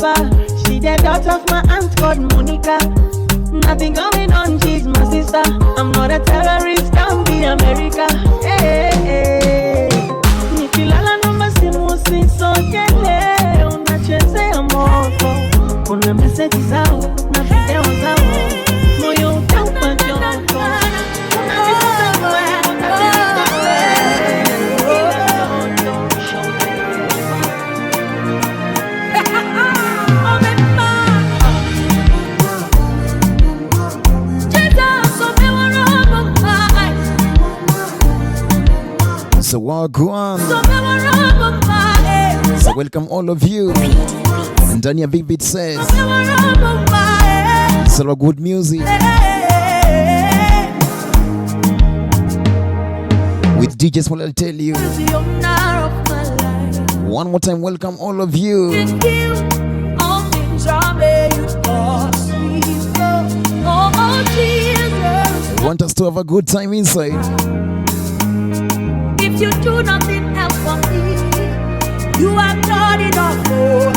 Jennifer. She the daughter of my aunt called Monica. Nothing going on, she's my sister. I'm not a terrorist, I'm the America. Hey, hey, hey. Nikilala naomba simu usisogele, unachezea moto. Kuna meseji zao na video zao, moyo utaupa joto. Unanifuta wewe, unanifuta wewe, ila joto. So wagwan. So welcome all of you ndani ya Vivid Says. It's all good music with DJ Small. I'll tell you one more time, welcome all of you. I want us to have a good time inside. If you do nothing else for me, you have done enough. Oh,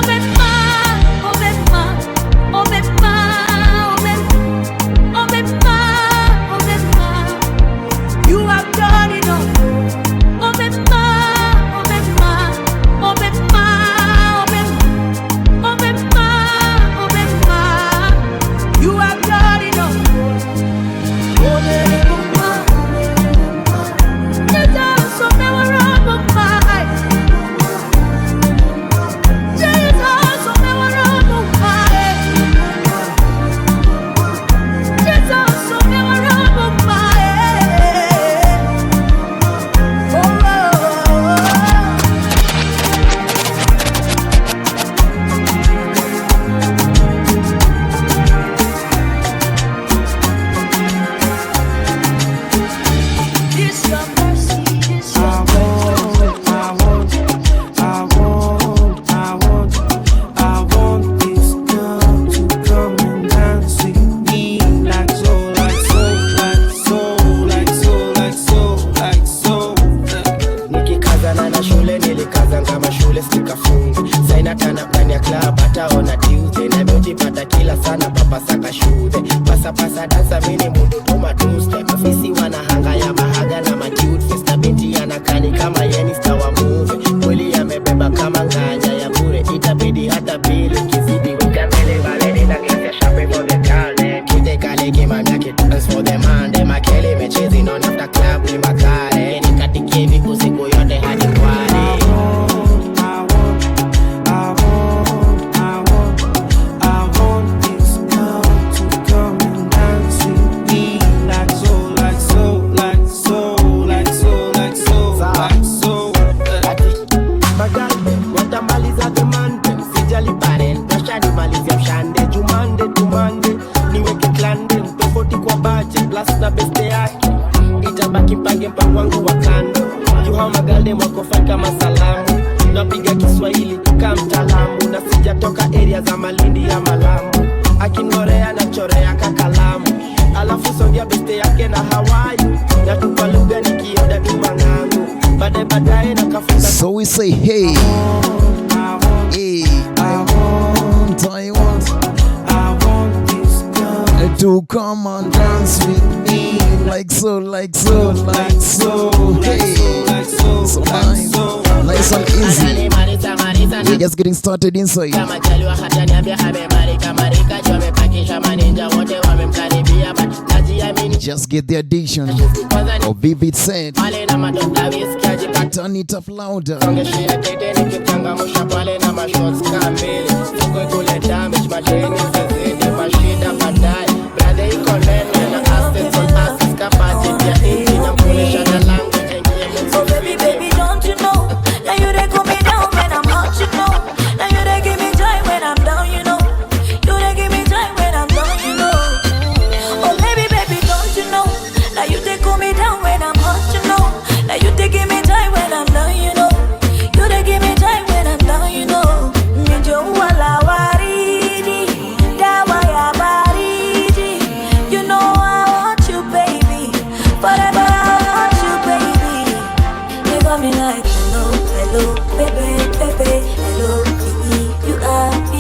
my, oh, my, oh, my, oh, my, oh, my, you have done enough. Oh, my, oh, my, oh, my, oh, my, oh, my, you have done enough. Oh, my. Nikikazana na shule nilikaza kama shule sikafunga saina tana ndani ya club hata ona Tuesday na mjipata kila sana papa saka shule pasa pasa dansa mimi mundu tuma two step ofisi wanahanga ya mahaga na ma cute face na binti anakani kama yeni star wa movie kweli amebeba kama nganya ya bure itabidi hata bili kizidi weka mbele baleni na glasi ya champagne for the girl them kite kale kimamia ki dance for the man them akele mechezi non after club ni makale nikatikie hivi usiku yote hadi kwale. Watamaliza the Monday, sijali parent, washanimalizia mshande Jumande tumande, niweke klande, tofauti kwa budget, plus na beste yake itabaki mpange mpango wangu wa kando juu hao magalde wako fine kama salamu, napiga Kiswahili kama mtaalamu na sijatoka area za Malindi ya Malamu, akinorea na chorea kakalamu, alafu songea beste yake na Hawaii, natupa lugha nikioda tu mang'angu, baadaye baadaye nakafunga. So we say hey, hey, I want, I want to come and dance with me like so, like so, like so. Hey, so nice, nice and easy. We're just getting started inside. Kama chaliwa hataniambia amemarika marika juu amepakisha maninja wote wamemkaribia but najiamini. Just get the addiction of Vivid Set. Pale na madonda whisky ajipata. Turn it up louder. Ongeshea tete nikichangamsha pale na mashots kamili. Fuko kule damage madeni zizidi mashida baadaye. Brother iko nene na assets on assets capacity ya inchi na mkulisha na language ingie. Oh baby baby don't you know now you dey cool me down when I'm hot you know now you dey give me joy when I'm down you know you dey give me joy when I'm down you know oh baby baby don't you know now you dey cool me down when I'm hot you know now you dey give me joy when I'm down you know you dey give me joy when I'm down you know njo wala waridi dawa ya baridi you know I want you baby forever I want you baby. You got me like hello, hello, baby, baby, hello, P-E-U-R-P.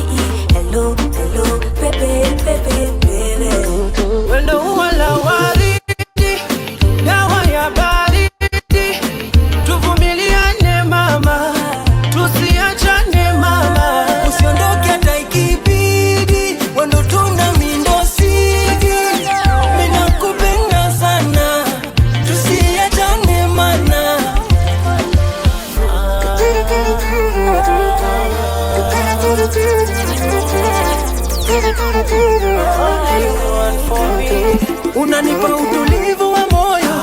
Unanipa utulivu wa moyo,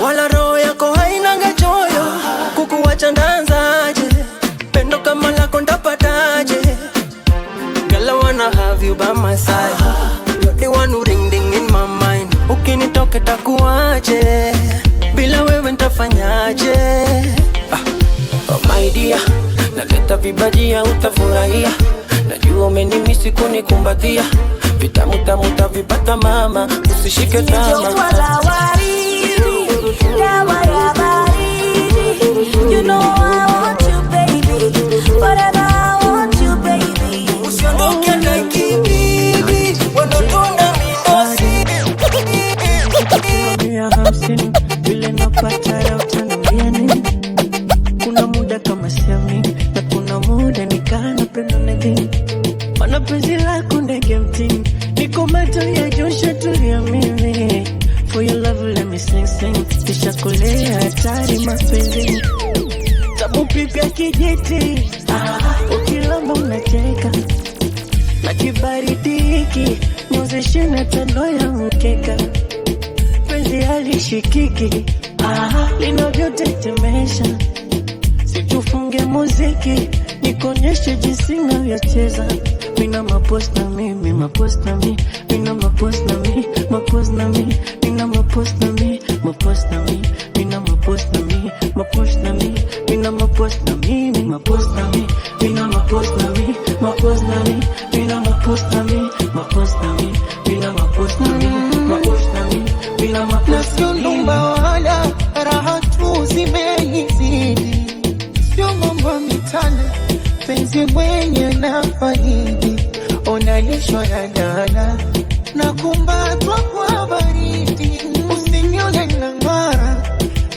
wala roho yako hainanga choyo. Kukuwacha ndanzaje? Pendo kama lako ndapataje? Girl, I wanna have you by my side. You're the one who ring ding in my mind. Ukinitoka takuaje? Bila wewe ntafanyaje? Ah, oh my dear, naleta vibajia utafurahia. Najua umenimisi kunikumbatia. Vitamu tamu tavipata mama, usishike Jua tama. La waridi, dawa ya baridi. You know I want you, baby. Forever I want you, baby. Usiondoke hata ikibidi, wanotunda mindosi. 150 vile napata ya utaniambia nini? Kuna muda kama siamini na kuna muda nikaa napenda nadhini, mana penzi lako ndege mtini, niko macho ya josha tulia mimi. For your love let me sing sing, nishakolea hatari mapenzi tabu pipya kijiti, ukilamba unacheka na kibaridi hiki niozeshe na tando ya mkeka penzi halishikiki linavyotetemesha, situfunge muziki nikonyeshe jinsi navyocheza. Mina mapost na mi mapost na mi, mina mapost na mi, mapost na mi, mina mapost na mi, mapost na mi, mina mapost na mi, mapost na mi, mina mapost na mi, mapost na mi, mina mapost na mi, mapost na mi, mina mapost na mi, mapost na mi, mina mapost na mi, mapost na mi, mina mapost na mi. Numba wala raha tu zimenizidi, sio mambo ya mitana, penzi mwenye na faidi, onalishwa na dada na kumbatwa kwa baridi, usinione na ng'ara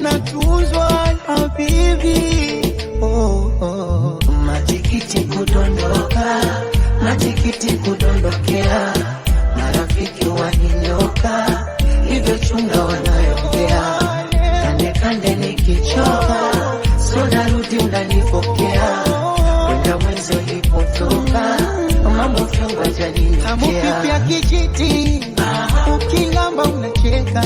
na tuzwa habibi. Oh, oh. Matikiti kudondoka, matikiti kudondokea, marafiki waninyoka, hivyo chunga wanayongea, kande kande nikichoka, so narudi unanipokea, kwenda mwenzo ulipotoka, mambo vyongo janinitokea. Kijiti ukilamba unacheka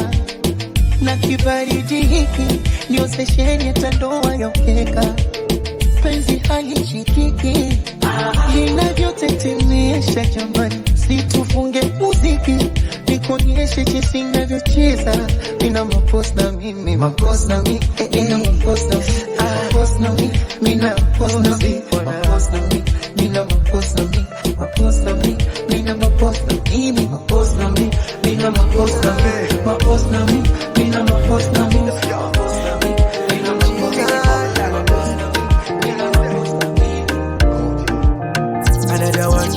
na kibaridi hiki niozesheni hata ndoa ya ukeka, penzi halishikiki linavyotetemesha. Jamani, situfunge muziki nikuonyeshe jinsi navyocheza. Mina mapost na mimi mapost na mi mina mapost na mi mapost na mi mina mapost na mi mapost na mi mina mapost na mi mapost na mi mina mapost na mimi mapost na mi mina mapost na mi mapost na mi mina mapost na mi mapost na mi mina mapost na mi mapost na mi mina mapost na mi. Another one.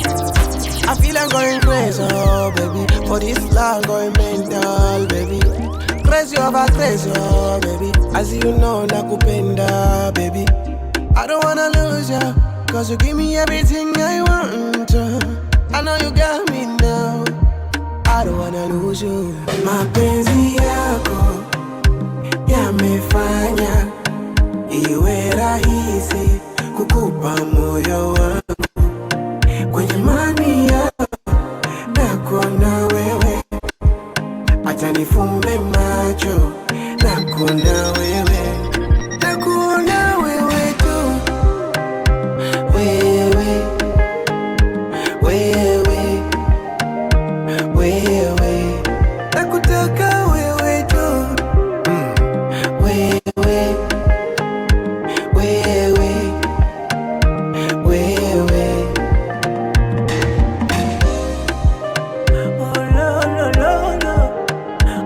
I feel I'm going crazy, oh baby. For this love, going mental, baby. Crazy over crazy, oh baby. As you know, nakupenda, baby. I don't wanna lose ya, 'cause you give me everything I want. I know you got me now. I don't wanna lose you. Mapenzi yako yamefanya iwe rahisi kukupa moyo wangu kwenye mania nakuona wewe, acha nifumbe macho nakuona wewe, nakuona wewe tu, wewe wewe wewe, nakutaka wewe tu wewe wewe wewe. Oh lo lo lo lo,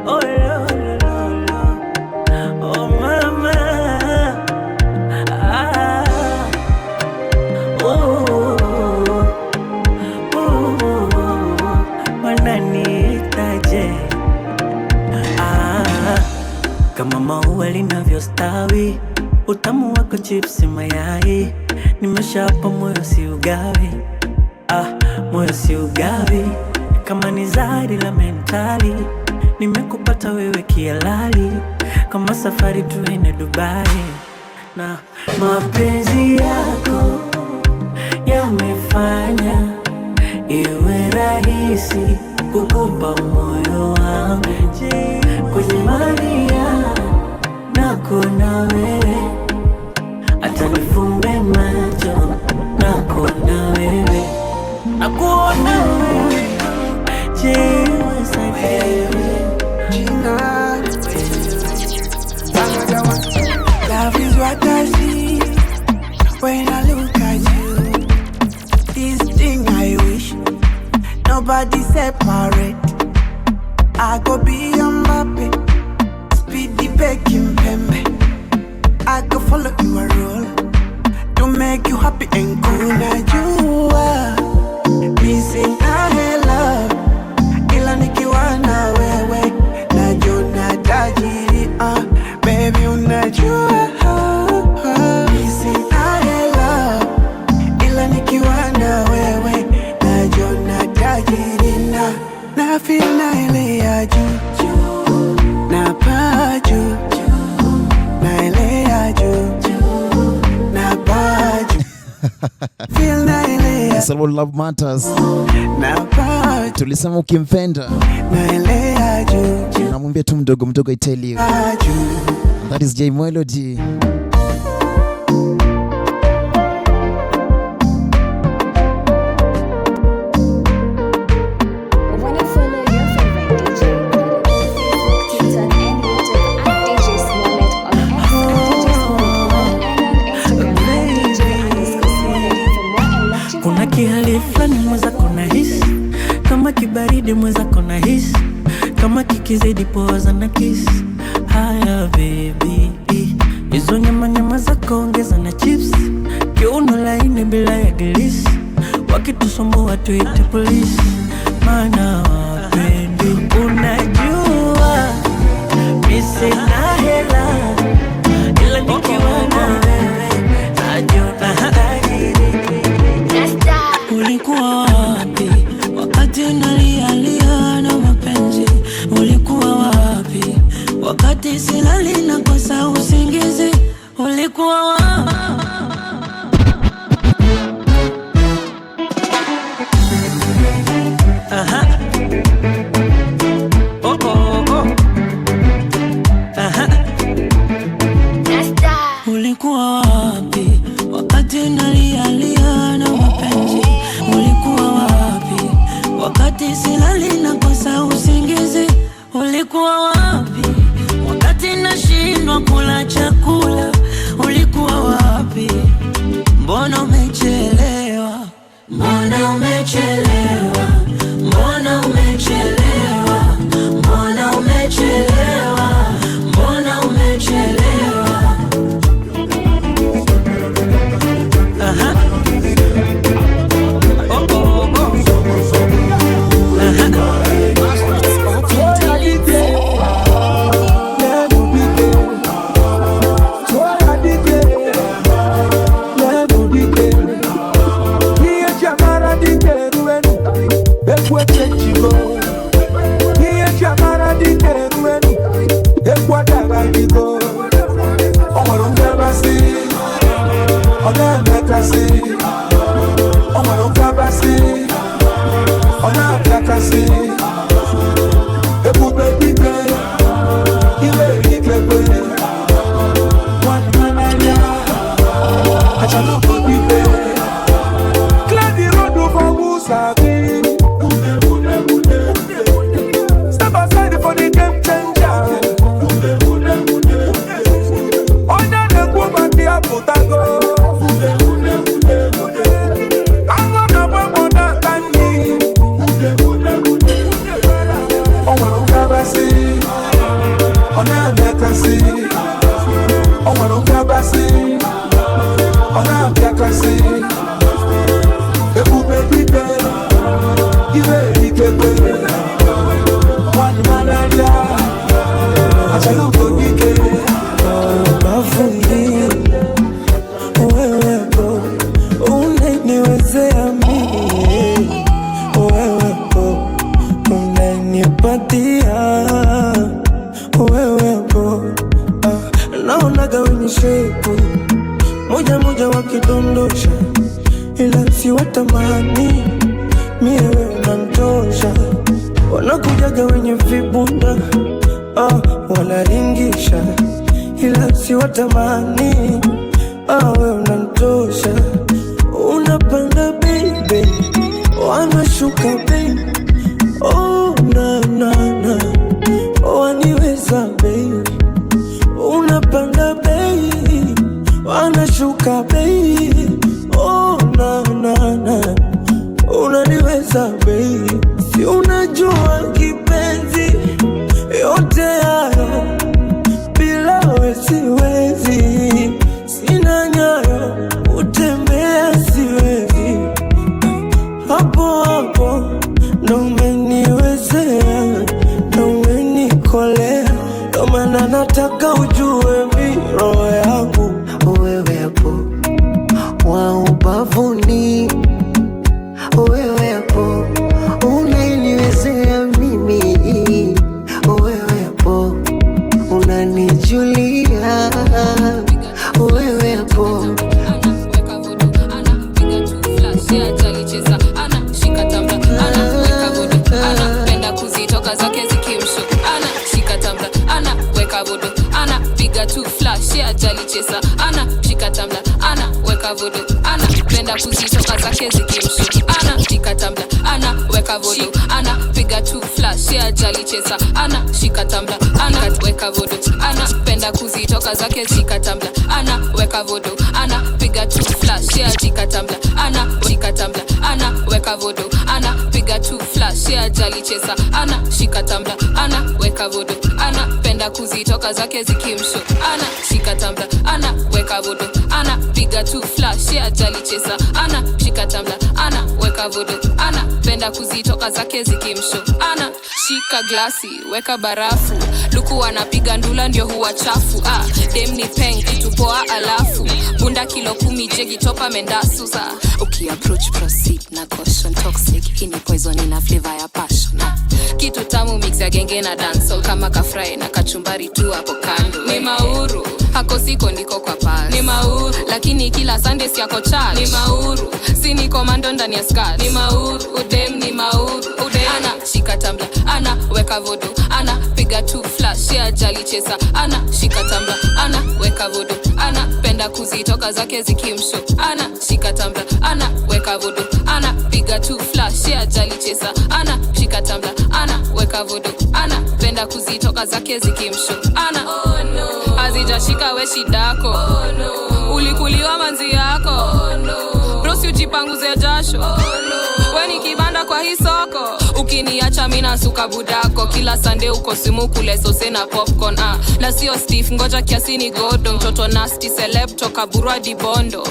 oh lo lo lo lo, oh mama, ah, oh, oh, wananiitaje? Ah, kama maua linavyostawi, utamu wako chipsi mayai, nimeshapa moyo si ugawi. Ah, moyo si ugawi, kama ni zari la mentali, nimekupata wewe kialali, kama safari tuende Dubai, na mapenzi yako yamefanya iwe rahisi. rahisi kukupa moyo wangu kwenye mania nako na wewe, hata nifumbe macho nako na wewe, nakuona wewe je, Love is what I see when I look at you. This thing I wish nobody separate. I go be your Mbappe, speedy baking pembe. I go follow your rule to make you happy and cool. Najua mi sina hela, ila nikiwa na wewe najiona tajiri. Baby unajua mi sina hela, ila nikiwa na wewe najiona tajiri na na feel naelea juu na paa juu naelea juu na paa juu feel naelea It's about love matters. na paa juu Tulisema ukimpenda naelea juu namwambia tu mdogo mdogo, I tell you. paa juu. And that is J Melody. Wanna follow your favorite DJ? Follow on Facebook, Twitter, and YouTube at DJ Smollett, on X at DJ Smollett1, and on Instagram at DJ_Smollett for more electrifying Kuna kihali fulani mwenzako na hisi kama kibaridi, mwenzako na hisi kama kikizidi poza na kisi. Haya baby, hizo nyama nyama zako ongeza na chips, kiuno laini bila ya gilisi, wakitusumbua tuite polisi, maana wapendi. Unajua mi sina hela, ila nikiwa na wewe najiona tajiri. Ulikuwa wapi wakati nalialia na mapenzi? Ulikuwa wapi wakati silali na kosa usingizi? Ulikuwa wapi? Aha. Oh, oh, oh. Aha. Ulikuwa wapi wakati nalialia na mapenzi? Ulikuwa wapi wakati silali na kosa usingizi? Ulikuwa wapi wakati nashindwa kula chakula? Ulikuwa wapi? Mbona umechelewa? Mbona umechelewa? Mbona umechelewa? Mbona umechelewa? Mbona umechelewa? Aha. Oh, oh, oh. Aha. Ebube dike, iwe ikekwe, one man area. Clear the road for who sabi. Step aside for the game changer. Onye na-ekwu maka ya pụtago. Anụ na-agba mbọ na-ata nri. O nwere nkabasị, ọ na-emekasị. O nwere nkabasị, ọ na-apịakasị. Ebube dike, iwe ikekwe. Nwanne malaria, achalugo dike. Mafundi wewepo, unaniwezea mimi wewepo, unanipatia wewepo, naonaga wenye shepu moja moja wakidondosha, ila siwatamani mie wewe unanitosha. unanitosha. Wanakujaga wenye vibunda, ah, wanaringisha, ila siwatamani. Ah, we unanitosha. Unapanda baby, wanashuka baby. Oh, na na na, waniweza baby. Unapanda bei, wanashuka bei. Oh, na na na, unaniweza bei. Si unajua kipenzi, yote hayo bila we siwezi. Sina nyayo utembea siwezi, hapo hapo ndo umeniwezea, ndo umenikolea, ndo maana nataka ujue mi roho yangu wewe hapo wa ubavuni, wewe hapo unaniwezea mimi, wewe hapo unanijulia, wewe hapo. Alicheza ana shika tambla, ana weka vodo, ana penda kuzitoka zake zikimsho, ana shika tambla, ana weka vodo, ana piga tu flash ajalicheza, ana shika tambla, ana weka vodo, ana penda kuzitoka zake zikimsho, ana shika tambla, ana weka vodo, ana piga tu flash ajalicheza, ana shika tambla, ana weka vodo, ana penda kuzitoka zake shika tambla, ana weka vodo, ana piga tu flash shika tambla, ana shika tambla, ana weka vodo, ana piga tu flash ajalicheza, ana shika tambla, ana weka vodo, ana penda kuzitoka zake zikimsho, ana shika tambla, ana weka vodo, ana piga tu flash ajalicheza, ana shika tambla, ana weka vodo, ana penda kuzitoka zake zikimsho, ana shika glasi weka barafu, luku anapiga ndula ndio huwa chafu, ah, dem ni peng kitu poa, alafu bunda kilo 10 jegi topa mendasuza, ukiapproach proceed na caution, toxic hii ni poison ina flavor ya passion, ah, kitu tamu mix ya genge na dancehall kama kafrai na kachumbari tu hapo kando, ni mauru hako siko ndiko kwa pass, ni mauru lakini kila Sunday si yako charge, ni mauru si ni komando ndani ya skirt, ni mauru udem ni mauru udem, ana shika tambla, ana weka vodo, ana piga tu flash ajalicheza, ana shika tambla, ana weka vodo, ana penda kuzitoka zake zikimsho, ana shika tambla, ana weka vodo, ana piga tu flash ajalicheza, ana shika tambla, ana weka vodo, ana penda kuzitoka zake zikimsho, ana oh no, azijashika we shidako, oh no, ulikuliwa manzi yako, oh no, brosi ujipanguze jasho, oh no, we ni kibanda kwa hii soko, ukiniacha mina suka budako, kila Sunday uko simu kule sose na popcorn, ah, na sio Steve ngoja kiasi ni godo, mtoto nasty celeb toka Burwa Dibondo,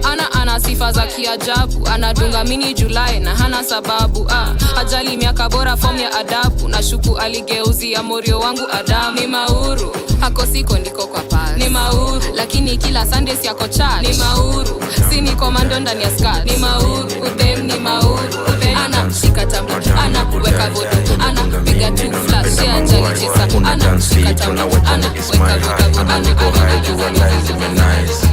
ana ana sifa za kiajabu, anadunga mini Julai na hana sababu, ah, ajali miaka bora form ya adabu, na shuku aligeuzia morio wangu Adamu, ni mauru hako siko ndiko kwa pass, ni mauru lakini kila Sunday si yako charge, ni mauru si ni komando ndani ya skirt, ni mauru udem ni mauru udem, ana shika tambla, ana weka vodo, ana piga tu flash ajali chesa, ana shika tambla, ana weka vodo, ana niko high jua lies nice,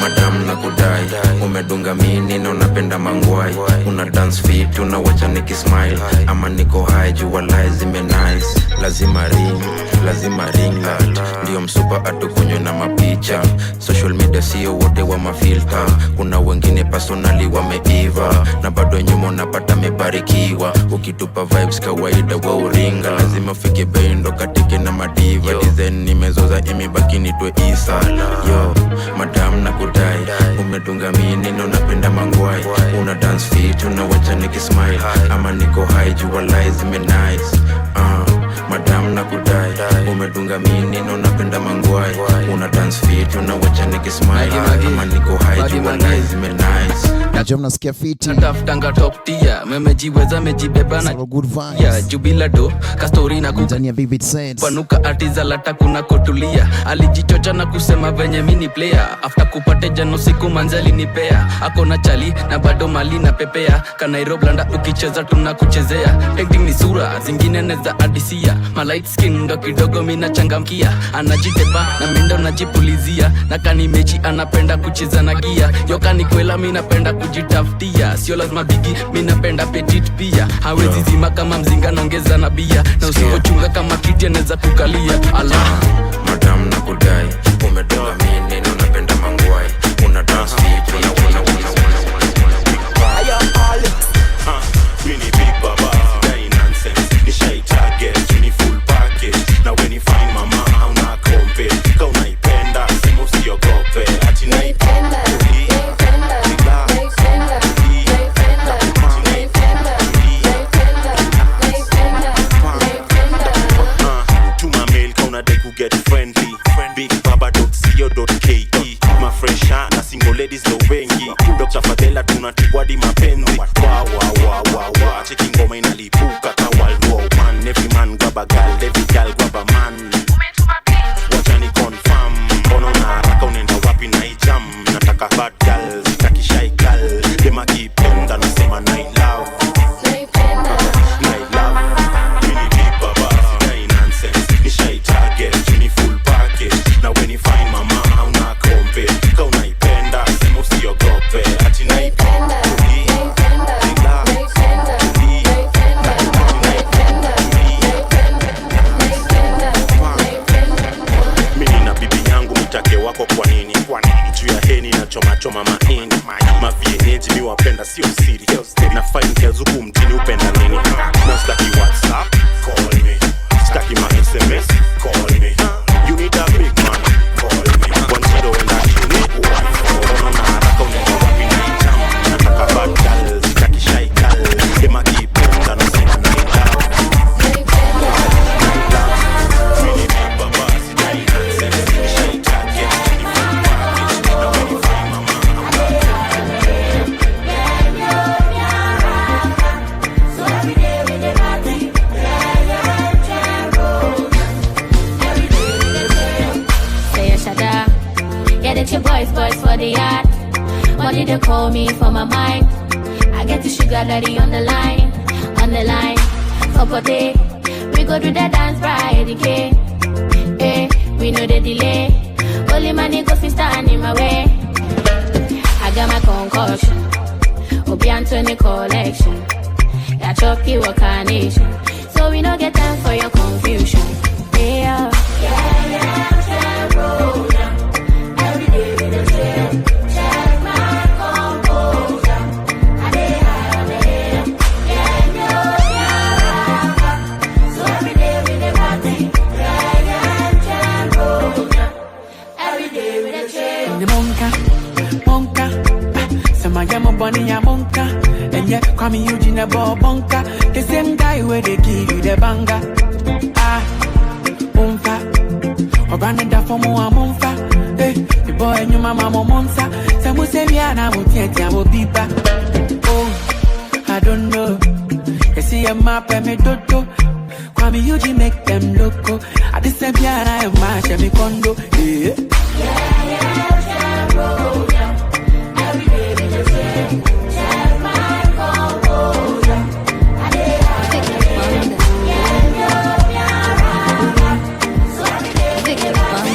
madam na kudai umedunga mini na unapenda mangwai, una dance fit unawacha nikismile, ama niko high jua lies nice, lazima ring light ndio msupa atukunywe na mapicha, social media sio wote wa mafilter, kuna wengine personally wameiva na bado nyuma unapata mebarikiwa, ukitupa vibes kawaida wa uringa, lazima ufike bei ndo katike na madiva, design nimezoza imebaki nitwe isa, yo madam na kudai umedunga mini na unapenda mangwai, una dance fit unawacha nikismile, ama niko high jua lies nice, madam na kudai umedunga mini na unapenda mangwai, una dance fit unawacha nikismile, ama niko high jua lies nice. Najua mnasikia fiti. Natafutanga top tier, memejiweza mejibeba na good vibes. Yeah, jubila do kastori na ndani ya Vivid Sense. Panuka atiza lata kuna kotulia. Alijichocha na kusema venye mini player. After kupate jano siku manzali nipea. Ako na chali na bado mali na pepea. Kanairo blanda ukicheza tunakuchezea. Acting ni sura zingine neza adisia. Ma light skin ndo kidogo mina changamkia. Anajiteba na mindo najipulizia. Na kani mechi anapenda kucheza na gia. Yoka ni kwela mina napenda kujitafutia, sio lazima bigi, mi napenda petit pia. Hawezi zima kama mzinga, naongeza na bia, na usipochunga kama kiti anaweza kukalia ala. Madam na kudai, umedunga mini na unapenda mangwai, una dance fit, una una una una. Mini big baba, sidai nonsense. Nishai target, ni full package. Na when you find mama, hauna kompe. Ka unaipenda, sema usiogope. Ati naipenda. Tuma mail ka unadai ku get friendly. Bigbaba.co.ke. Mafresha na single ladies ndo wengi. Dr. Fadela tunatibwadi mapenzi. Wa wa wa wa wa. Cheki ngoma inalipuka ka World War One. Every man grab a girl, every girl grab a man. Wacha ni confirm. Mbona una haraka, unaenda wapi na hii jam? Nataka bad girl, sitaki shy girl. Dem akipenda nasema na I love. Na I love. Mini big baba, sidai nonsense. Nishai target, ni full package. Na when you find mama, hauna kompe. Ka unaipenda, sema usiogope. Ati naipenda. Mimi na bibi yangu mtake wako kwa nini? Kwa nini? Juu ya heni na choma choma mahindi. Mavieneji mi wapenda sio siri. Na fine girls huku mjini upenda nini? Na sitaki WhatsApp, call me. Sitaki ma SMS, call me. You need a big man, call me. One zero and that you need one. Mbona una haraka, unaenda wapi na hii jam? Nataka bad girl, sitaki shy girl. Dem akipenda nasema na I love. Mini big baba, sidai nonsense. Nishai target, ni full package. Na when you find mama, Say a shada. Yeah, that your boys, boys for the yacht. Money they call me for my mind. I get the sugar daddy on the line, on the line. For day, we go do the dance right, okay? Eh, we know the delay. Only money go fi stand in my way. I got my concussion, Obi Anthony collection. That chop you a carnation. So we no get time for your confusion. Yeah, yeah, yeah, roll down. Every day we dey chill. Check my composure. I dey high on the hill. Yeah, no, yeah. So every day we dey party. Yeah, yeah, yeah, roll down. Every day we dey chill. The monka, monka, sama ya mo bunny ya monka, and yeah, call me Eugene a bonka. The same guy where they give you the banger. Ah, umfa, obrana da for mo amumfa. Eh, the boy and your mama mo monsa. Samu se biana mo tieti mo biba. Oh, I don't know. You see a map and me dodo. Kwame Eugene make them loco. I this same biana e ma she me condo. Eh. Yeah, yeah, yeah, roll down. Every day we dey chill. Check my composure. I dey high on the hill. Yeah, no, yeah. So every day we dey party.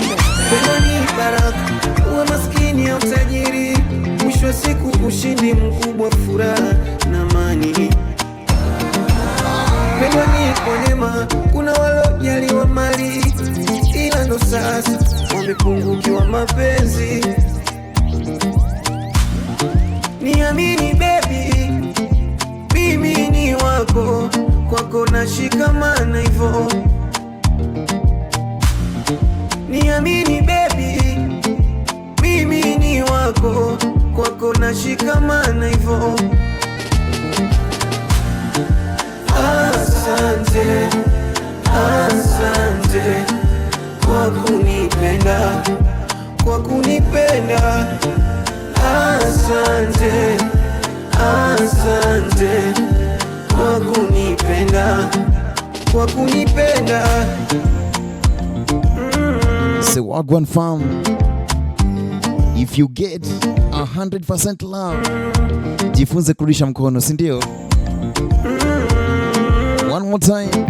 Pendo ni baraka, uwe maskini au tajiri, mwisho wa siku ushindi mkubwa, furaha na amani. Pendo ni kwa neema, kuna walojaliwa mali, ila ndo sasa wamepungukiwa mapenzi. Niamini baby, mimi ni wako, kwako nashikamana hivyo. Niamini baby, mimi ni wako, kwako nashikamana hivyo. Asante, asante kwa kunipenda, kwa kunipenda. Asante, asante kwa kunipenda, kwa kunipenda. Say Wagwan fam, if you get 100% love, jifunze kurudisha mkono, si ndio? One more time,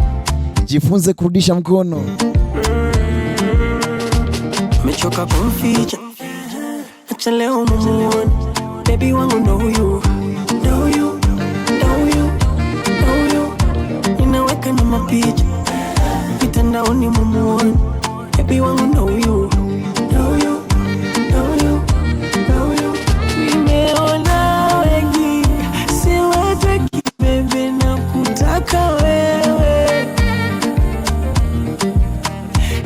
jifunze kurudisha mkono. Mechoka kumficha, acha leo mumuone. Baby wangu ndo huyu, ndo huyu, ndo huyu, ndo huyu. Ninaweka na mapicha mitandaoni mumuone. Baby wangu ndo huyu, ndo huyu, ndo huyu, ndo huyu. Nimeona wengi siwataki baby, na kutaka wewe.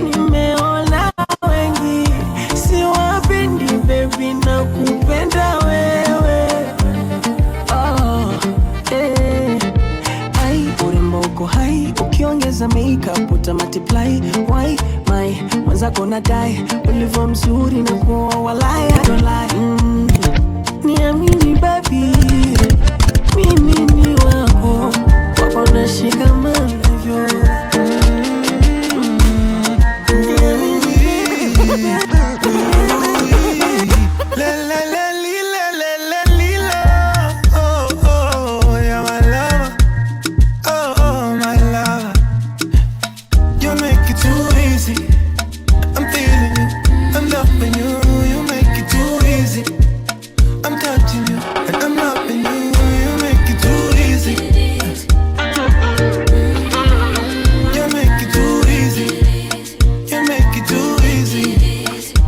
Nimeona wengi siwapendi baby, na kupenda wewe. Oh, eh. Ai, urembo uko hai, ukiongeza makeup uta multiply. Why my mwenzako nadai ulivyo mzuri na kuoa walai, I don't lie. Niamini baby, mimi ni wako, wako nashikamana hivyo. La la la li la la la li la. Oh oh, you're my lover. Oh oh, my lover. You make it too easy. I'm feeling you, I'm loving you. You make it too easy. I'm touching you and I'm loving you. You make it too easy. You make it too easy. You make it too easy.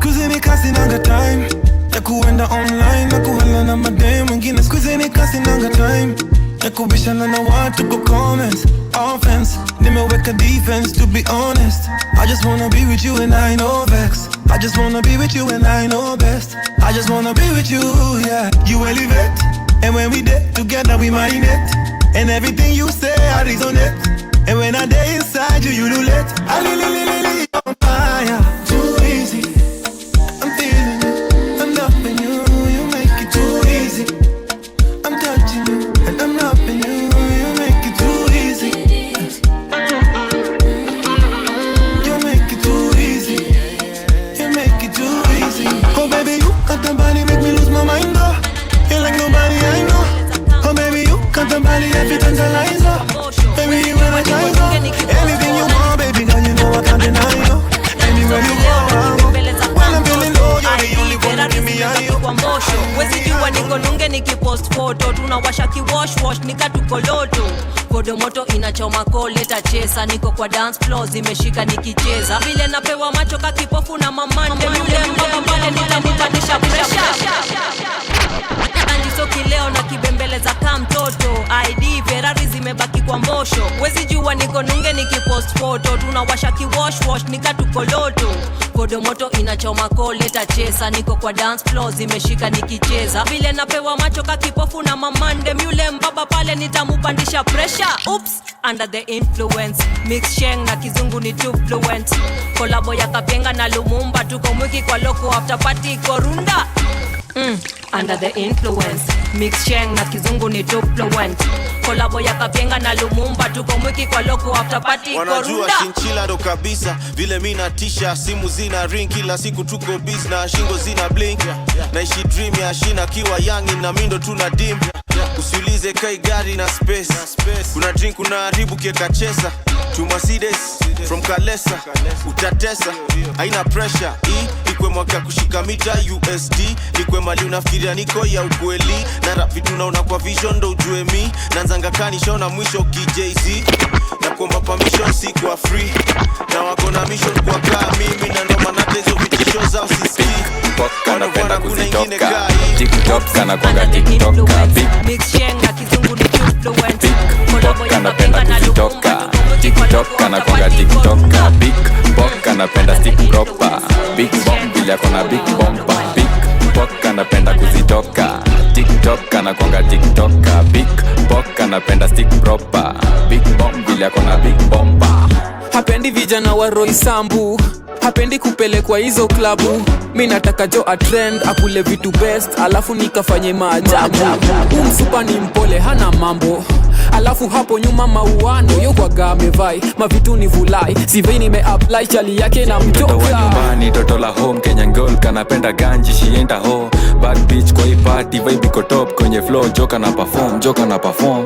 Kuzini kasi nanga time ya kuenda online na kuhala na madem wengine. Squeeze kasi nanga time ya kubishana na watu kwa comments. Offense, nimeweka defense to be honest. I just wanna be with you and I know vex. I just wanna be with you and I know best. I just wanna be with you, yeah. You elevate, and when we did together we mind it. And everything you say I resonate. And when I day inside you, you do let. I li li li li li on fire. Too easy. I'm feeling you, I'm loving you. You make it too easy. I'm touching you and I'm loving you. You make it too easy. You make it too easy. You make it too easy. Oh baby, you got the body, make me lose my mind, oh. You're like nobody I know. Oh baby, you got the body, every tantalizer. Baby, you energize, oh. Anything you want, baby, girl, you know I can't deny you. Anywhere you go, I'll go. When I'm feeling low, you're the only one to give me high, oh. Kwa mbosho wezi jua niko nunge nikipost photo tunawasha kiwash wash nikatukoloto kodomoto inachoma koleta chesa niko kwa dance floor zimeshika nikicheza vile napewa macho kakipofu na mamande yule mbaba pale nitamupandisha pressure Anjiso kileo na kibembeleza ka mtoto ID Ferrari zimebaki kwa mbosho wezi jua niko nunge nikipost photo tunawasha kiwash wash nikatukoloto kodomoto inachoma koleta chesa niko kwa dance floor zimeshika nikicheza vile napewa macho kakipofu na mamande yule mbaba pale nitamupandisha pressure. Oops, under the influence mix sheng na kizungu ni too fluent kolabo ya Kapenga na Lumumba tuko mwiki kwa loko after party korunda. Under the influence mix sheng na kizungu ni too fluent kolabo ya Kapenga na Lumumba tuko mwiki kwa loko after party wanajua korunda. Chinchila ndo kabisa vile mi natisha, simu zina ring kila siku tuko busy na shingo zina blink. Naishi dream ya shina kiwa young na mindo tuna dim. Usiulize kai gari na space, kuna drink kuna haribu kieka chesa. Two Mercedes from Kalesa utatesa, haina pressure. E ikwe mwaka kushika mita USD, nikwe mali unafikiria niko ya ukweli. Na rap vitu naona kwa vision ndo ujue mi nanzanga kanisha na mwisho ki-Jay-Z. Na kuomba permission si kwa free, na wako na mission kwa kaa mimi na ndo maana hizo vitisho zao sisikii. Poka napenda kuzitoka TikTok kana kwanga TikTok big mix sheng na kizungu ni too fluent kolabo Poka ya napenda Kapenga na kuzitoka Lumumba TikTok kana kwanga TikTok big Poka napenda stick proper big bomb bila kona big bomba big Poka napenda kuzitoka TikTok kana kwanga TikTok big Poka napenda stick proper big bomb bila kona big bomba. Hapendi vijana wa Roysambu, hapendi kupelekwa hizo klabu. Mi nataka jo a trend akule vitu best alafu nikafanye maajabu. Umsupa ni mpole hana mambo, alafu hapo nyuma mauano yokwaga amevai mavitu ni vulai sivei nime apply chali yake na Mtoto wa mtoka nyumbani, toto la home, Kenyan girl kanapenda ganji, she ain't a hoe. Bad bitch kwa hii party, vibe iko top kwenye flow, joka na perform, joka na perform.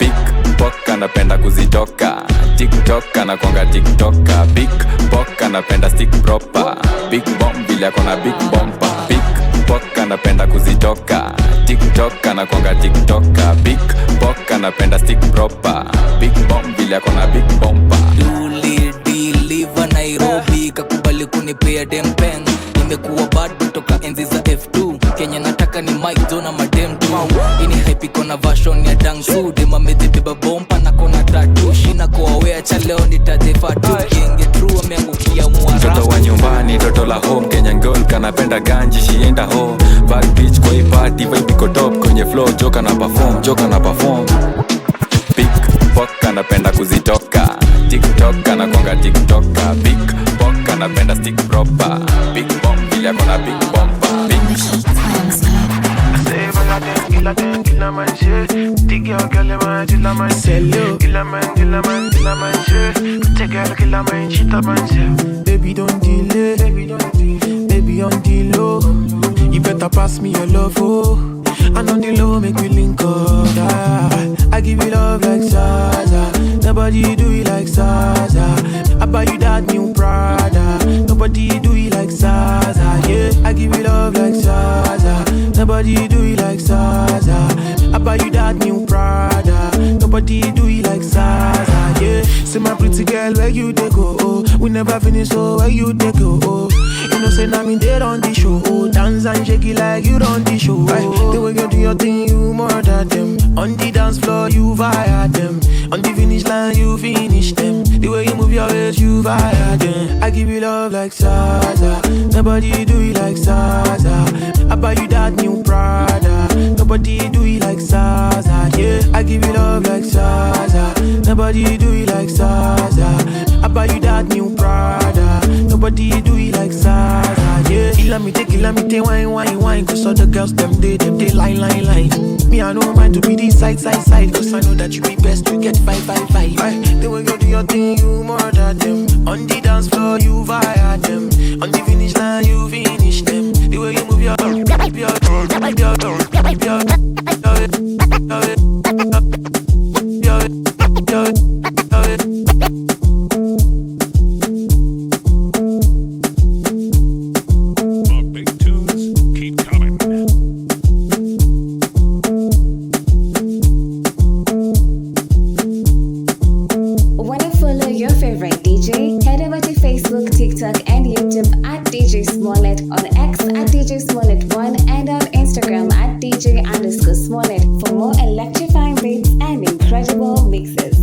Big Poka napenda kuzitoka TikTok anakwanga TikToka big Poka napenda stick proper big bomb bila kona big bomba big Poka anapenda kuzitoka. TikTok anakwanga TikToker. Big Pok anapenda stick proper. Big bomb vile akona big bomba. Duli deliver Nairobi kakubali kunipea dempeng. Nimekuwa bad kutoka enzi za F2. Kenya nataka ni Mike Zona madem tu. Ini hype iko na version ya dangsu. Dem amejibeba bompa na kona tattoo. Shina kwa wea cha leo nitajefa tu. Genge true ameangukia mwarabu. Mtoto wa nyumbani, toto la home, Kenyan girl kanapenda ganji, she ain't a hoe. Bad bitch kwa hii party, vibe iko top kwenye flow, joka na perform, joka na perform. Big Pok anapenda kuzitoka. TikTok anakwanga TikToker. Big Pok anapenda stick proper. Big bomb vile akona big bomba. Big Baby don't delay, baby on the low. You better pass me your love, oh. And on the low make we link up. I give you love like Zaza. Nobody do it like Zaza. I buy you that new Prada. Nobody do it like Zaza. Yeah, I give you love like Zaza. Nobody do it like Zaza. I buy you that new Prada. Nobody do it like Zaza. Yeah, see my pretty girl, where you dey go? Oh, we never finish, so where you dey go? Oh, you know say now me dead on the show. Oh, dance and shake it like you on the show. Oh, the way you do your thing, you murder them. On the dance floor, you fire them. On the finish line, you finish them. The way you move your waist, you fire them. I give you love like Zaza. Nobody do it like Zaza. I buy you that new Prada. Nobody do it like Zaza. Yeah, I give you love like Zaza. Nobody do it like Zaza. I buy you that new Prada. Nobody do it like Zaza. Yeah, kill me, take wine, wine, wine. 'Cause all the girls, them they line, line, line. Me, I know mine to be the side, side, side. 'Cause I know that you be best to get 5, 5, 5. Aye, the way you do your thing, you murder them. On the dance floor, you fire them. On the finish line, you finish them. The way you move your, your. The big tunes keep coming. Wanna follow your favorite DJ? Head over to Facebook, TikTok, and YouTube at DJ Smollett, on X at DJ Smollett1, and on Instagram at DJ_Smollett for more electrifying beats and incredible mixes.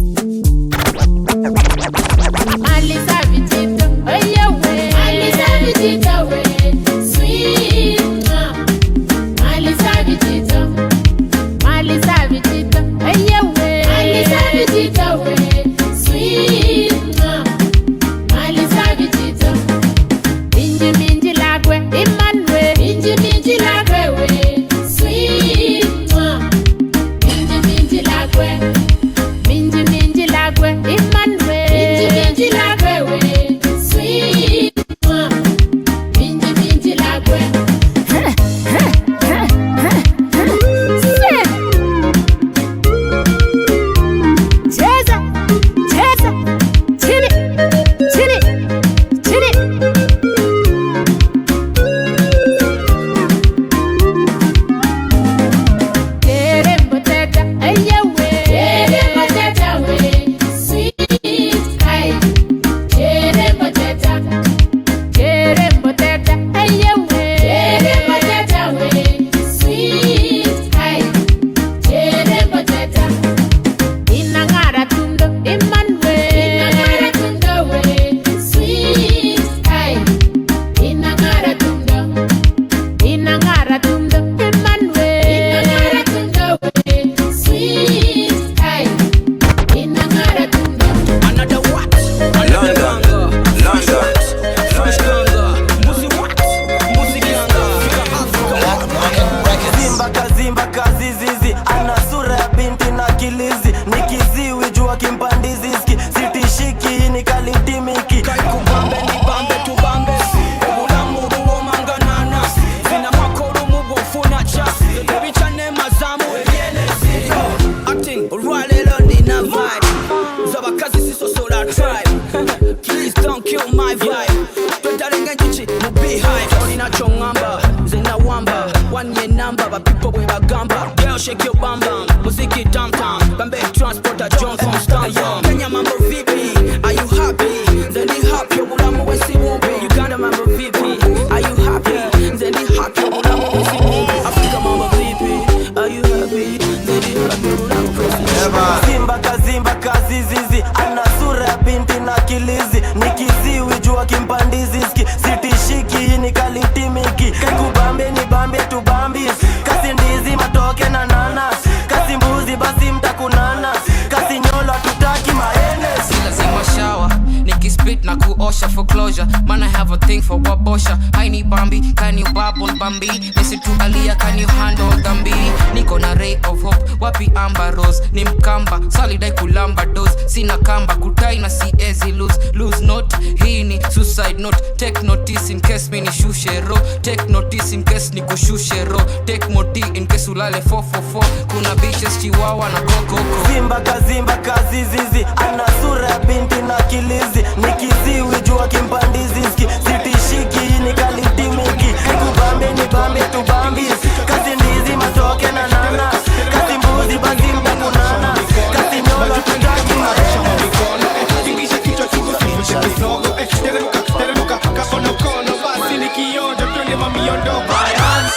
One year number, but people we bagamba. Girl, shake your bam bam. Muziki tam tam. Bambe transporter John Constanzo. Kenya mambo vipi? Are you happy? Zendi happy, obulamu wesi bubi. Uganda mambo vipi? Are you happy? Zendi happy, obulamu wesi bubi. Africa mambo vipi? Are you happy? Zendi happy, obulamu wesi bubi. Simba kazimba kazizizi, ana sura ya binti na kilizi. Nikiziwi jua kimpandizi ski, sitishiki ni kalitimiki. Kaikubambe ni bambe tubambi, kasi ndizi matoke na nanas, kasi mbuzi basi mtakunana, kasi nyolo tutaki maenes. Si lazima shower nikispit na kuosha for closure. Man I have a thing for wabosha. Haini bambi, can you bubble bambi? Listen to Alia, can you handle dhambi? Niko na ray of hope, wapi Amber Rose? Ni mkamba, solid kulamba dose. Sina kamba, kutai na siezi lose. Lose note, hii ni suicide note. Take notice in case mi nishushe ro. Take notice in case nikushushe ro. Take moti in case ulale 444. Kuna bitches chihuahua na kokoko. Simba kazimba kazizizi, ana sura ya binti na kilizi. Nikiziwi jua kimpandizi ski, sitishiki ni kalitimiki. Kaikubambe ni bambe tubambi, kasi ndizi matoke na nanas, kasi mbuzi basi mtakunana, kasi nyolo tutaki maenes. Tingisha kichwa chungu sivunje kisogo, teremuka teremuka kakono kono basi nikionjo twende mamiondoko. My hands,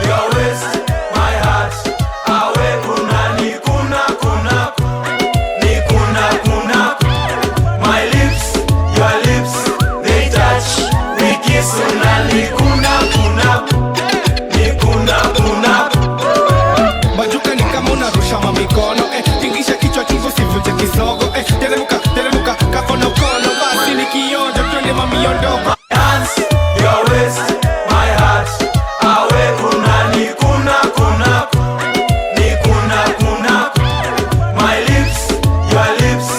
your waist, my heart. Awe kuna ni kuna kuna ni kuna kuna. My lips, your lips, they touch. We kiss una ni kuna kuna ni kuna kuna. Majuka ni kama unarusha mamikono, tingisha kichwa chungu sivunje kisogo, teremuka teremuka kakono kono basi nikionjo twende mamiondoko. Hands, your waist, my heart. Awe kuna ni kuna kuna ni kuna kuna. My lips, your lips,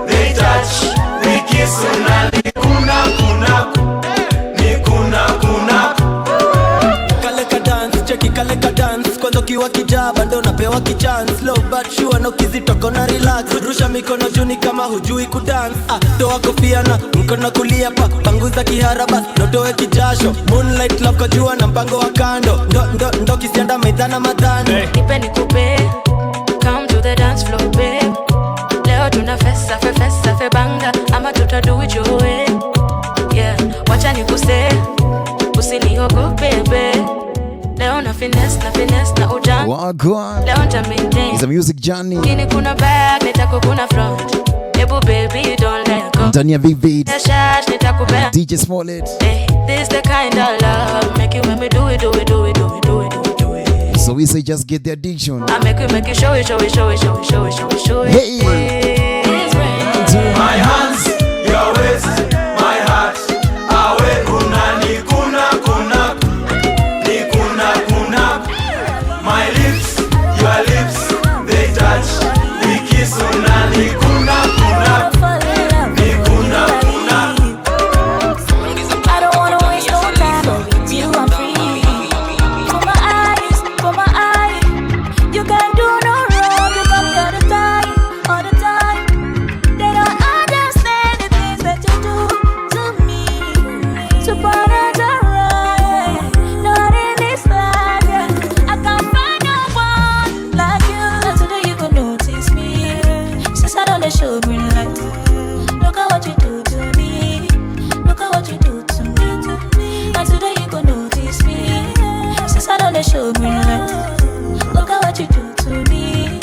they touch. We kiss una ni kuna kuna ni kuna kuna. Kale ka dance, cheki kale ka dance. Kwanza ukiwa kijaba ndo napewa kichance. Slow but sure no kizitoko na relax. Rusha mikono juu ni kama hujui kudance. Ah, toa kofia na mkono kulia pa panguza kihara bas notoe kijasho. Moonlight love kwa jua na mpango wa kando. Ndo ndo ndo kisianda maidhana madhani. Hey. Nipe nikupe, come to the dance floor babe. Leo tuna fesa fe fesa fe banga ama tuta do it your way. Yeah, wacha nikuse, usiniogope babe. Leo na finesse na finesse na ujanja. Wagwan. Leo nita maintain. It's a music journey. Kini kuna back, nitakukuna front. Ebu baby don't let go. Ndani ya Big Beat. Shash nitakupea. DJ Smollett. Hey, this the kind of love make you make me do it do it do it do it do it do it. So we say just get the addiction. I make you show it show it show it show it show it show it show it. Hey. My hands, your waist, my heart. Awe kuna ni kuna kuna ni kuna kuna. My lips, your lips, they touch. We kiss una ni kuna kuna ni kuna kuna. I don't wanna waste no time, but with you I'm free. Put my eyes, put my eyes. You can't do no wrong. You come all the time, all the time. They don't understand the things that you do to me. Supernatural, not in this life. Yeah. I can't find no one like you. Not today you could notice me. Since I don't show green light. Look at what you do to me. Look at what you do to me. Not today you could notice me. Since I don't show green light. Look at what you do to me.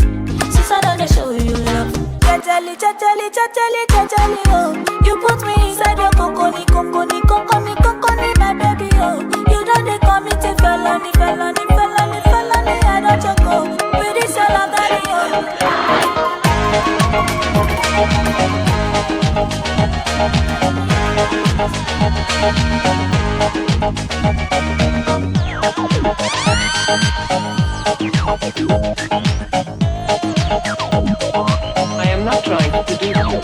Since I don't show you love. Chachali, chachali, chachali, chachali, oh. You put me inside your kokoni, kokoni, kokoni, kokoni, my baby, oh. You don't dey commit a felony, felony, felony, felony. I don't choco with this your love, daddy, oh. I am not trying to seduce you.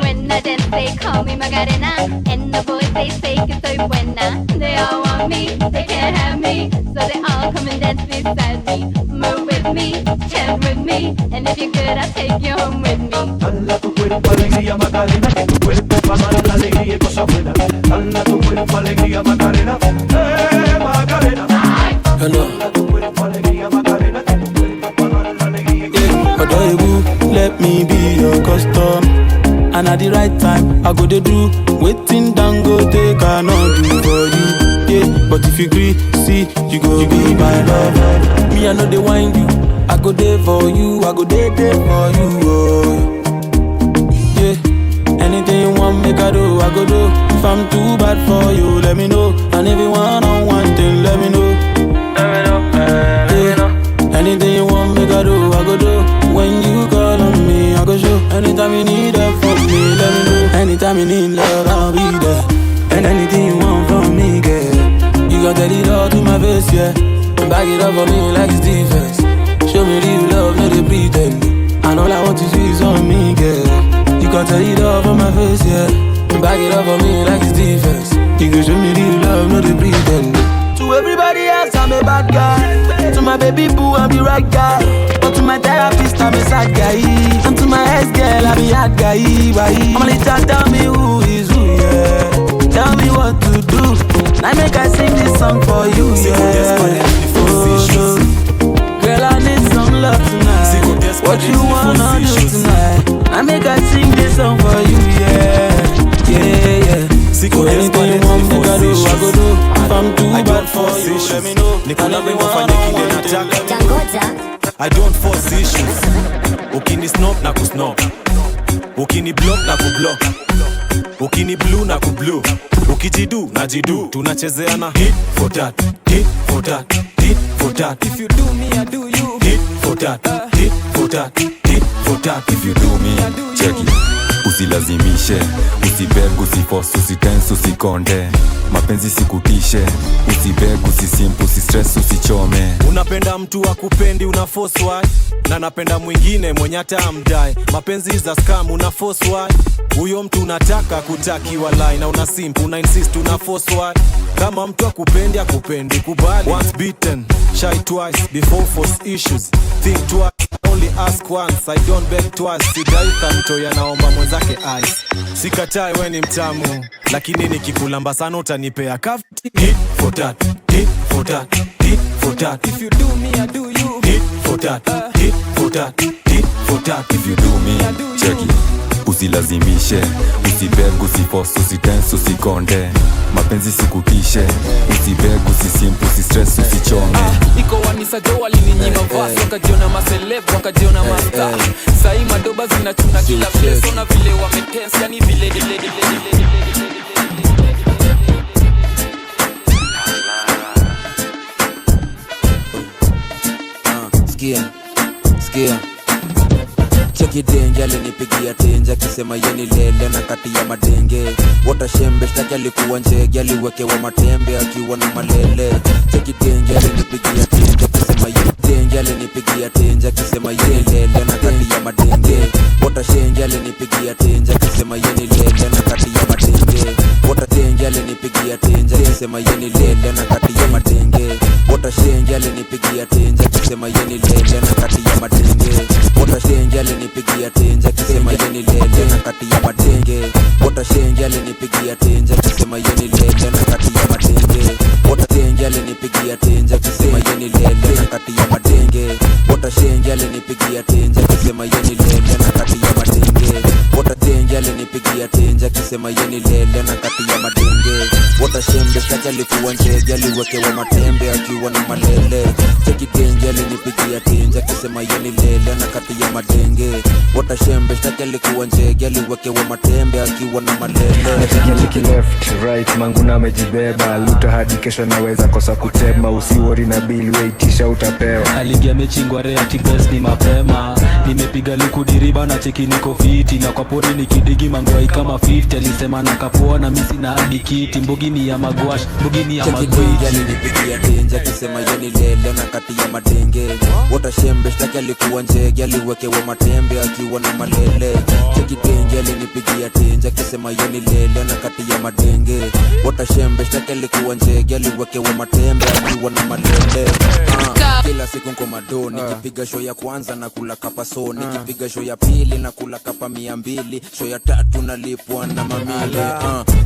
When I dance, they call me Macarena, and the boys they say que soy buena. They all want me, they can't have me, so they all come and dance beside me. Move with me, chant with me, and if you're good, I'll take you home with me. Dala tu cuerpo alegría Macarena, que tu cuerpo pa' dar la alegría y cosas buenas. Dala tu cuerpo alegría Macarena, Macarena. Hello. Dala tu cuerpo alegría, Macarena, que tu cuerpo pa' dar la alegría. Yeah. Let me be your custom. And at the right time, I go to do. Waiting down, go take I not do for you. Yeah, but if you agree, see, you go be my lover. Me, I know they wind you. I go there for you, I go there, there for you. Oh. Yeah, anything you want, make I do, I go do. If I'm too bad for you, let me know. And if you want on one thing, let me know. Let me know, let me know. Anything you want, make I do, I go do. When you call on me, I go show. Anytime you need help from me, let me know. Anytime you need love, I'll be there. And anything you want from me, girl, you gon' tell it all to my face, yeah. And back it up for me like it's defense. Show me real love, no they pretend. And all I want is you is on me, girl. You gon' tell it all for my face, yeah. And back it up for me like it's defense. You gon' show me real love, no they pretend. To everybody else, I'm a bad guy. To my baby boo, I'm the right guy. But to my therapist, I'm a sad guy. And to my ex girl, I'm a hard guy. Why? I'm only trying to tell me who is who, yeah. Tell me what to do. I make I sing this song for you, yeah. Oh, girl, I need some love tonight. What you wanna do tonight? I make I sing this song for you, yeah. Yeah, yeah. So anything you want me to do, I go do. If I'm too bad for you, let me know. Nikuna wengo fanye kile nataka. I don't force issues. Ukini snob na kusnob, ukini block na kublock, ukini blue na kublue, ukijidu na jidu. Tunachezeana hit for that, hit for that, hit for that. If you do me, I do you. Hit for that, hit for that, hit for that. If you do me, check it. Usilazimishe, usibeg, usiforce, usitense, usikonde. Mapenzi sikutishe, usibeg, usisimp, usistress, usichome. Unapenda mtu akupendi, una force why? Na napenda mwingine mwenye hata amdai. Mapenzi za scam, una force why? Huyo mtu unataka kutaki walai. Na una simp, una insist, una force why? Kama mtu akupendi, akupendi, kubali. Once beaten, shy twice, before force issues, think twice. Only ask once, I don't beg twice. Sidai kanto naomba mwenzake ice. Sikatai we ni mtamu, lakini nikikulamba sana utanipea kafti. Hit for that, hit for that, hit for that. If you do me, I do you. Hit for that, hit for that, hit for that. If you do me, check it. Usilazimishe, usibeg, usiforce, usitense, usikonde. Mapenzi sikutishe, usibeg, usisimp, usistress, usichome. Iko wanisa jo walininyima verse, wakajiona maceleb, wakajiona master. Sahi madoba zinachuna kila place, ona vile wametense, yani vile vile vile vile. Skia, skia. Cheki denge alinipigia tenje akisema yeni lele na kati ya madenge. Watashembe shtaki alikuwa njege aliwekewa matembe akiwa na malele. Cheki denge alinipigia tenje akisema yeni denge alinipigia tenje akisema yeni lele na kati ya madenge. Watashenge alinipigia tenje akisema yeni lele na kati ya madenge. Watatenge alinipigia tenje akisema yeni lele na kati ya madenge. Watashenge alinipigia tenje akisema yeni lele na kati ya madenge. Watashenge alinipigia tenje akisema yeni lele na kati ya madenge. Watashenge alinipigia tenje akisema yeni lele na kati ya madenge. Watatenge alinipigia tenje akisema yeni lele na kati ya madenge. Watashenge alinipigia tenje akisema yeni lele na kati ya madenge. Watatenge alinipigia tenje akisema yeni lele na kati ya madenge. Watashembe shtaki alikuwa njege aliwekewa matembe akiwa na malele. Cheki denge alinipigia tenje akisema yeni lele na kati ya madenge. Watashembe shtaki alikuwa njege aliwekewa matembe akiwa na malele. Nacheki cheki left right manguna amejibeba luta hadi kesho naweza kosa kutema. Usiwori na bill waitisha utapewa. Aligia mechingwa rea tibes ni mapema. Nimepiga luku diriba na cheki niko fiti. Na kwa pori nikidigi mangwai kama 50. Alisema nakapoa na misi na hadi kiti. Mbugi ni ya magwash, mbugi ni ya magwiti. Alinipigia tenje akisema yeni lele na kati ya madenge. Watashembe shtaki alikuwa njege aliwekewa matembe akiwa na malele. Cheki denge alinipigia tenje akisema yeni lele na kati ya madenge. Watashembe shtaki alikuwa njege aliwekewa matembe akiwa na malele. Kila Kila siku nko mado, nikipiga show ya kwanza na kula kapa so, nikipiga show ya pili na kula kapa 200, show ya tatu nalipwa na mamili.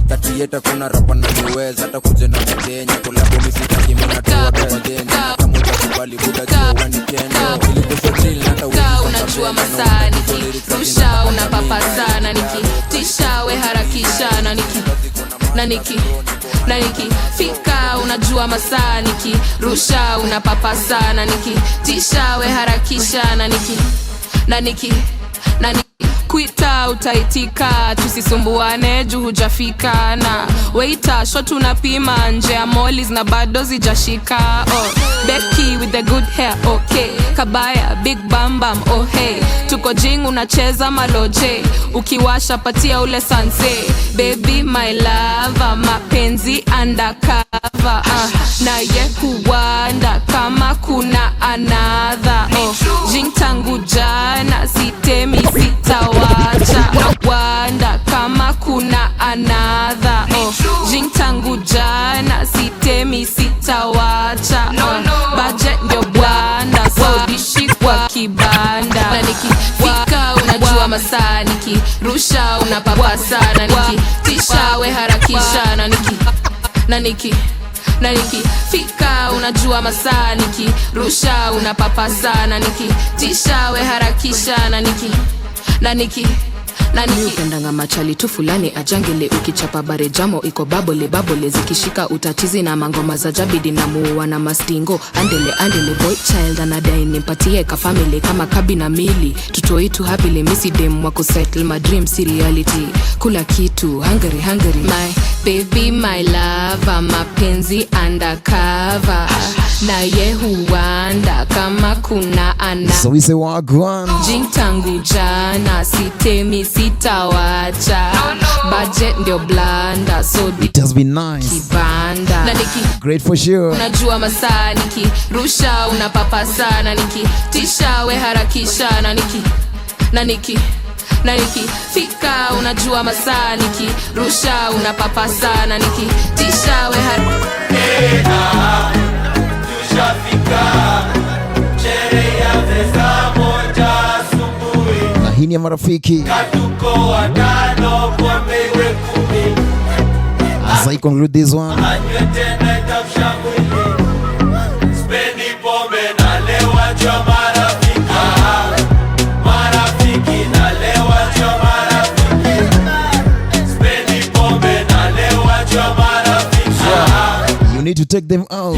38 kuna rapa na niweza hata kuja na mkenya kolabo misitaki mimi natoa kwa Kenya kama hujakubali buda jua wani Kenya ili drill hata unajua masaa nikirusha unapapasana nikitisha we harakisha na niki na niki na nikifika unajua masaa nikirusha unapapasana nikitisha we harakisha na niki na niki na niki kuita utaitika tusisumbuane juu hujafika na waiter shot unapima nje ya mollies na bado zijashika. Oh, Becky with the good hair, okay kabaya big bam bam, oh hey tuko jing unacheza maloje ukiwasha patia ule sanse baby my lover mapenzi undercover na ye huwanda kama kuna another. Oh, jing tangu jana sitemi sitawacha wanda kama kuna another. Oh, jing tangu jana sitemi sitawacha. Oh, budget ndio bwana so dishi kwa kibanda na nikifika unajua masaa nikirusha unapapasana nikitisha we harakisha na niki na niki na nikifika unajua masaa nikirusha unapapasana nikitisha we harakisha na niki na niki na upendanga machali tu fulani ajangele ukichapa bare jamo iko babole babole zikishika utatizi na mangoma za jabidi na muua na mastingo andele andele boy child anadai nimpatie ka family kama kabi na mili tutoi tu happily missy dem wako settle my dreams si reality kula kitu hungry hungry my baby my lover mapenzi undercover na ye huwanda kama kuna ana So we say wagwan jing tangu jana sitemi sitawacha no, no. Budget ndio blanda so it has been nice kibanda na niki great for sure unajua masaa nikirusha unapapasana nikitisha we harakisha na niki na niki na nikifika unajua masaa nikirusha unapapasana nikitisha we tushafika sherehe ya saa moja asubuhi na hii ni ya marafiki katuko watano kwa mewe 10 as I conclude this one anywe tena itamsha mwili spendi pombe na lewa jua marafiki marafiki na lewa jua marafiki spendi pombe na lewa jua marafiki you need to take them out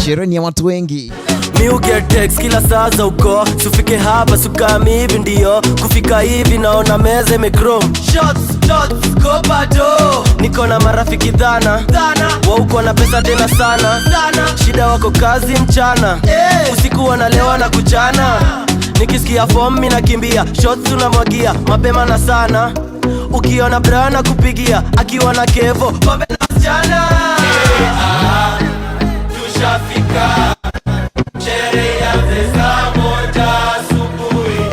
sherehe ni ya watu wengi. Mi uget text kila saa za uko sufike hapa sukami hivi ndio kufika hivi naona meza imechrome shots shots kopato niko na marafiki dhana wauko na pesa tena sana shida wako kazi mchana hey. Usiku wanalewa na kuchana nikisikia form mi nakimbia shots unamwagia mapema na sana ukiona brana kupigia akiwa na kevo pombe na msichana hey, tushafika sherehe ya saa moja asubuhi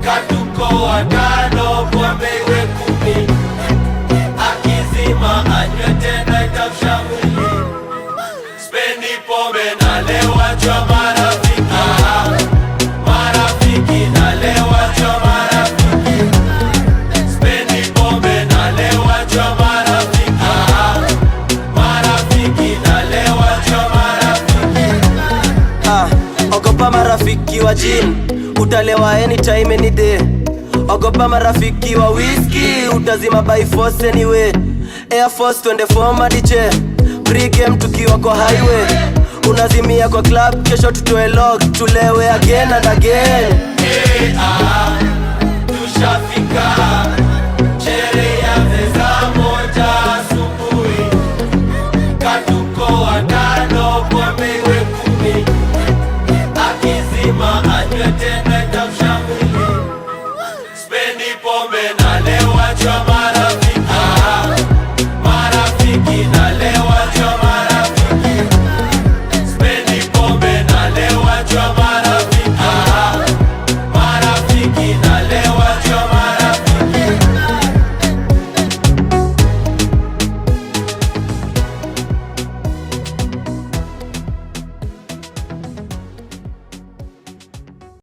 katuko watano kwa mewe 10 akizima anywe tena itamsha mwili spendi pombe na lewa jua marafiki marafiki na lewa jua marafiki spendi pombe na lewa jua marafiki marafiki na lewa jua marafiki. Ogopa marafiki wa gin utalewa anytime any day. Ogopa marafiki wa whisky utazima by force anyway. Air Force 24 madiche pre-game tukiwa kwa highway unazimia kwa club kesho tutoe log tulewe again and again. Hey, tushafika